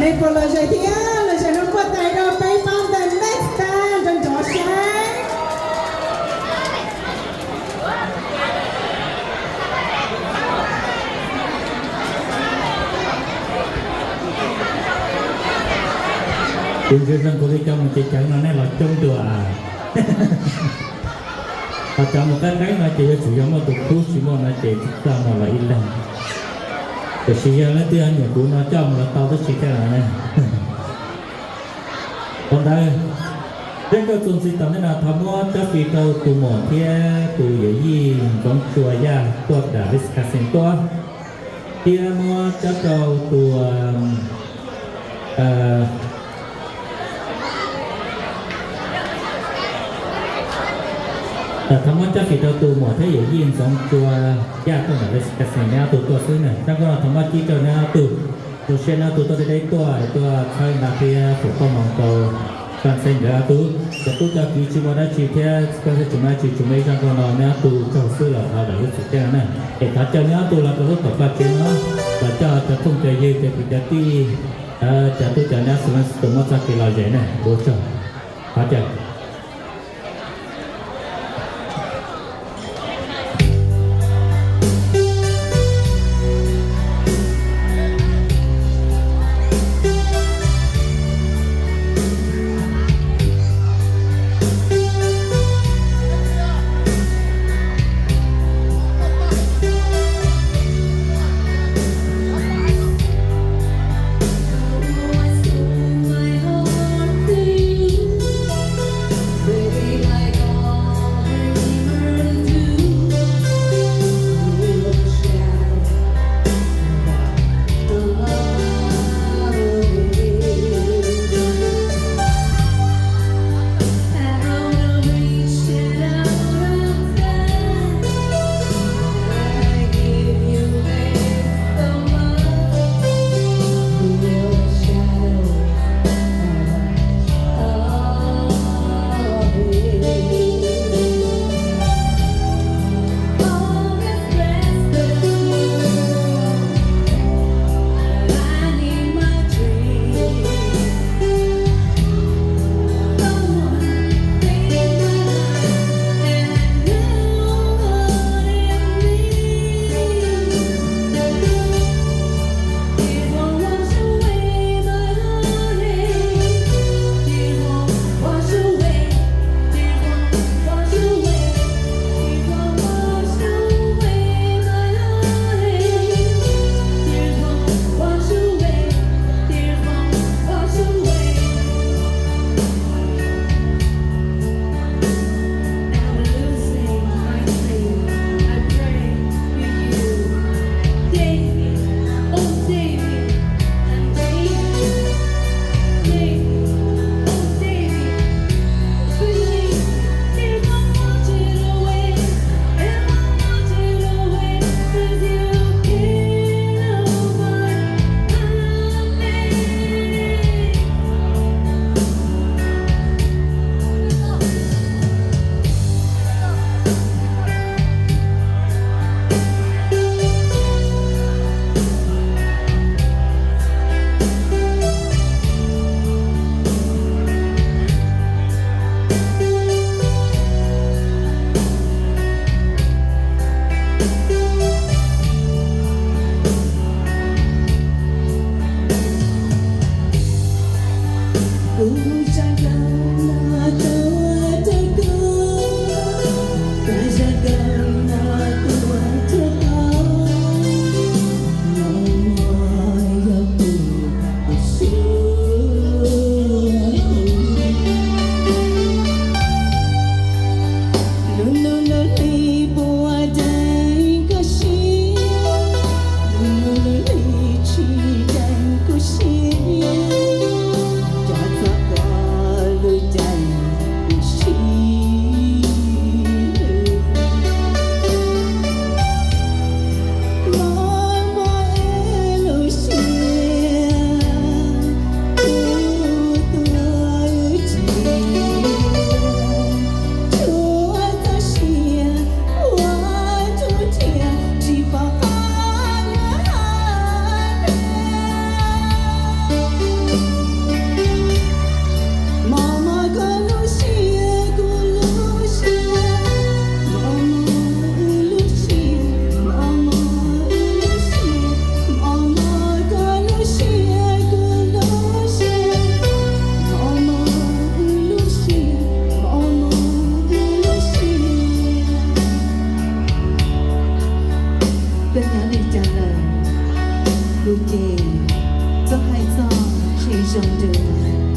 Peb puas lom zem thiab? Lom zem no npuaj tais rau peb pab ntawm next band nrov nrov saib. Kuv ntsia zoo nkaus li cov mus ceev ceev no nej los coob dua. Ho cov mus qab qeeb no ces yuav tsum yog muaj tus khub, tsis muaj no ces tsis txaj muag los ib leeg. Tiam sis yog leej twg nyiam kuv no coj mus los tau tib si thiab no ne. Qhov ntawd, zeb nkauj txuas ntxiv tom ntej no thov muab cov fij rau tus muam thiab tus yawm yij Ntxoov Tsua Yaj tuaj dam Wisconsin tuaj, thiab muab cov rau tus Thov muab cov fij rau tus muam thiab yawm yij Ntxoov Tsua Yaj tuaj ntawm Wisconsin, neb ob tug tuaj xwb na. Zeb nkauj no thov muab cib rau neb ob tug, zoo siab neb ob tug tuaj deb deb tuaj, tuaj txhawb nqa thiab foom koob hmoov rau Paj Xeeb nkawd ob tug. Cov tub cov kiv tsis muaj dab tsi thiab pej xeem tsis muaj dab tsi, tsuas muaj ib zaj nkauj no neb ob tug tsaug xwb los thov dam lub txim thiab na. Es thov caw neb ob tug los rau lub tom paj tsev no, los coj cov phooj cov ywg cov kwv cov tij, cov tub cov nyab xwb tus muab txoj kev lom zem na, ua tsaug. Thov caw. Cas lawm, kuv ces txhob hais txog qhia zoo dua.